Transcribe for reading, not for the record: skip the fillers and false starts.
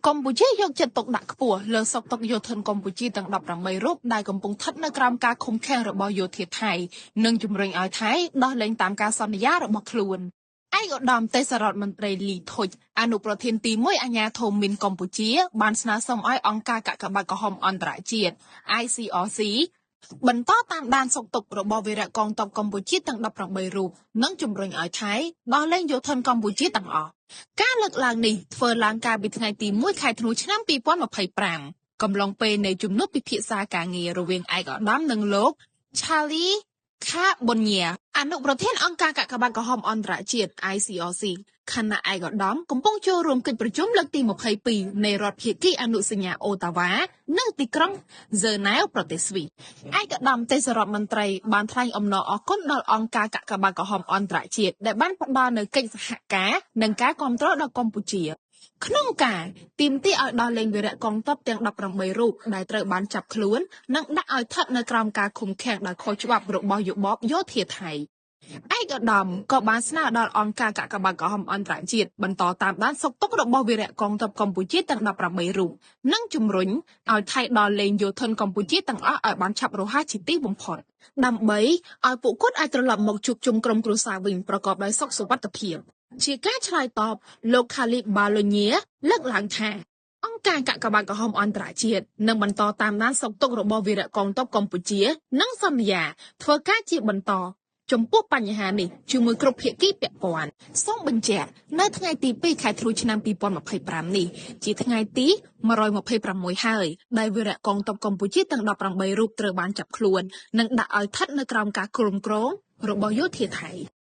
កម្ពុជាយកចិត្តទុកដាក់ខ្ពស់លើសុខទុក្ខយោធិនកម្ពុជាទាំង18រូបដែលកំពុងស្ថិតនៅក្រោមការឃុំឃាំងរបស់យោធាថៃនិងជំរុញឲ្យថៃដោះលែងតាមការសន្យារបស់ខ្លួនឯកឧត្តមទេសរដ្ឋមន្ត្រីលីធុចអនុប្រធានទី1អាជ្ញាធរមីនកម្ពុជាបានស្នើសុំឲ្យអង្គការកាកបាទក្រហមអន្តរជាតិ ICRC បន្តតាមដានសុខទុក្ខរបស់វីរៈកងទ័ពកម្ពុជាទាំង18រូបនិងជំរុញឲ្យថៃដោះលែងយោធិនកម្ពុជាទាំងអស់ការលើកឡើងនេះធ្វើឡើងកាលពីថ្ងៃទី1ខែធ្នូឆ្នាំ2025កំឡុងពេលនៃជំនួបពិភាក្សាការងាររវាងឯកឧត្តមនិងលោក Charlie Carbonnier អនុប្រធានអង្គការកាកបាទក្រហមអន្តរជាតិ ICRC ខណៈឯកឧត្តមកំពុងចូលរួមកិច្ចប្រជុំលើកទី22នៃរដ្ឋភាគីអនុសញ្ញាអូតាវ៉ានៅទីក្រុងហ្សឺណែវប្រទេសស្វីសឯកឧត្តមទេសរដ្ឋមន្ត្រីបានថ្លែងអំណរអគុណដល់អង្គការកាកបាទក្រហមអន្តរជាតិដែលបានផ្ដល់នូវកិច្ចសហការនិងការគាំទ្រដល់កម្ពុជាក្នុងការទាមទារឲ្យដោះលែងវីរៈកងទ័ពទាំង18រូបដែលត្រូវបានចាប់ខ្លួននិងដាក់ឲ្យស្ថិតនៅក្រោមការឃុំឃាំងដោយខុសច្បាប់របស់របបយោធាថៃឯកឧត្តមក៏បានស្នើដល់អង្គការកាកបាទក្រហមអន្តរជាតិបន្តតាមដានសុខទុក្ខរបស់វីរៈកងទ័ពកម្ពុជាទាំង18រូបនិងជំរុញឲ្យថៃដោះលែងយោធិនកម្ពុជាទាំងអស់ឲ្យបានឆាប់រហ័សជាទីបំផុតដើម្បីឲ្យពួកគាត់អាចត្រឡប់មកជួបជុំក្រុមគ្រួសារវិញប្រកបដោយសុខសុវត្ថិភាពជាការឆ្លើយតបលោកខាលីបាឡូញៀលើកឡើងថាអង្គការកាកបាទក្រហមអន្តរជាតិនឹងបន្តតាមដានសុខទុក្ខរបស់វីរៈកងទ័ពកម្ពុជានិងសន្យាធ្វើការជាបន្តចំពោះបញ្ហានេះជាមួយគ្រប់ភាគីពាក់ព័ន្ធសូមបញ្ជាក់នៅថ្ងៃទី2ខែធ្នូឆ្នាំ2025នេះជាថ្ងៃទី126ហើយដែលវីរៈកងទ័ពកម្ពុជាទាំង18រូបត្រូវបានចាប់ខ្លួននិងដាក់ឲ្យស្ថិតនៅក្រោមការគ្រប់គ្រងរបស់យោធាថៃ។